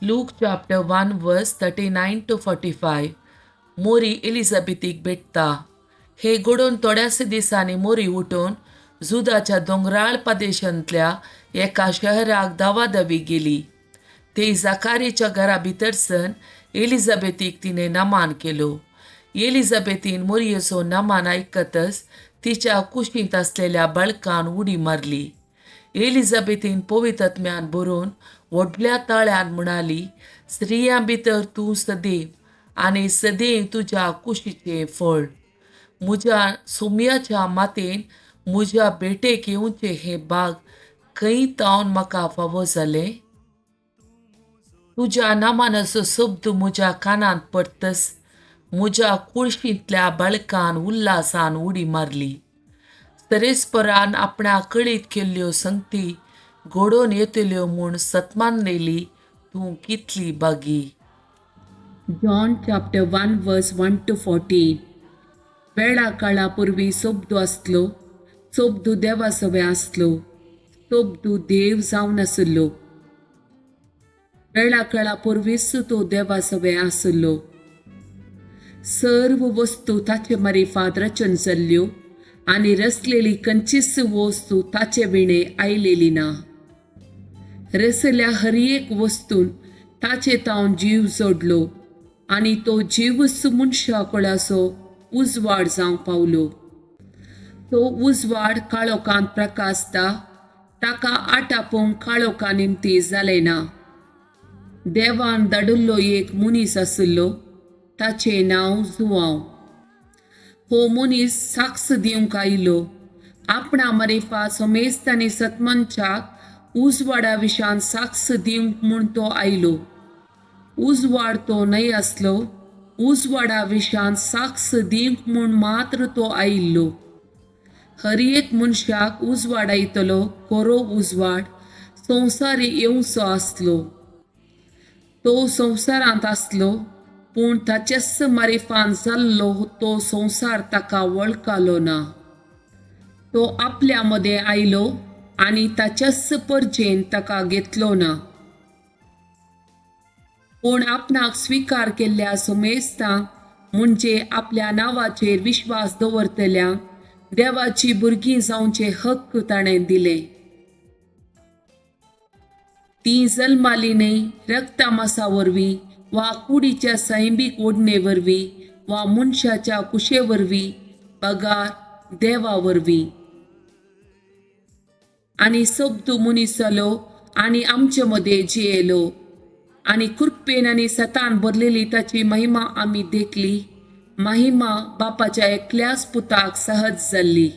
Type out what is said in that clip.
Luke chapter 1 verse 39 to 45. मोरी एलिझाबेथीक भेटता. हे घडोवन थोड्याच दिसांनी मोरी उठून जुदाच्या दोंगराळ प्रदेशांतल्या एका शहराक धांवाधावी गेली. ते जाकारीच्या घरा भितरसन एलिझाबेथीक तिणें नमान केलो. एलिझाबेथीन मोरयेचो नमान आयकतच तिच्या कुशींत आसलेल्या बाळकान उडी मारली. एलिझाबेथीन पवित्र भरून व्हडल्या ताळ्यान म्हणाली, स्त्रियां भितर तूं सदैव आनी सदैव तुज्या कुशीचें फळ. म्हज्या सोमयाच्या मातेन म्हज्या भेटेक येवचें हें भाग खंय तावन म्हाका फावो जालें? तुज्या नामानाचो शब्द म्हज्या कानांत पडतच म्हज्या कुशींतल्या बाळकान उल्हासान उडी मारली. सरेस्परान आपणाक कळीत केल्ल्यो संगती घडोवन येतल्यो म्हूण सतमानलेली तूं कितली भागी! John chapter 1 verse 1 to 14. वेळा काळा पूर्वी सोबदू आसलो. सोबदू देवा सवें आसलो. सोबदू देव जावन आसलो. वेळा काळा पूर्वीच तो देवा सवें आसलो. सर्व वस्तू ताचे मारिफात रचन जाल्ल्यो आनी रचलेली खंयचीच वस्तू ताचे विणे आयलेली ना. रचल्या हर एक वस्तून ताचे तावन जीव जोडलो आनी तो जीवच मनशा कुळाचो उजवाड जावंक पावलो. तो उजवाड काळोखांत प्रकाशता. ताका आटापूंक काळोखा निमती जालें ना. देवान धाडिल्लो एक मनीस आशिल्लो. ताचें नांव जुवांव. हो मनीस साक्ष दिवंक आयलो, आपणा मारिफात समेस्त आनी सतमनच्याक उजवाडा विशान साक्ष दिवंक म्हूण तो आयलो. उजवाड तो न्हय आसलो. उजवाडा विशान साक्ष दिवंक म्हूण मात्र तो आयिल्लो. हर एक मनशाक उजवाडायतलो खरो उजवाड संवसारी येवचो आसलो. तो संवसारांत आसलो, पूण ताचेच मारिफान जाल्लो तो संवसार ताका वळखलो ना. तो आपल्या मदें आयलो आनी ताच्याच परजेन ताका घेतलो ना. पूण आपणाक स्विकार केल्ल्या समेस्तांक, म्हणजे आपल्या नांवाचेर विश्वास दवरतल्यांक, देवाची भुरगीं जावचे हक्क ताणें दिले. ती जल्माली न्हय रक्ता मासा वरवीं वा कुडीच्या सैमीक ओडणे वरवीं वा मनशाच्या कुशे वरवीं, बगार देवा वरवीं. आनी शब्द मनीस जालो आनी आमचे मदें जियेलो आनी कृपेन आनी सतान भरलेली ताची महिमा आमी देखली, महिमा बापाच्या एकल्याच पुताक सहज जाल्ली.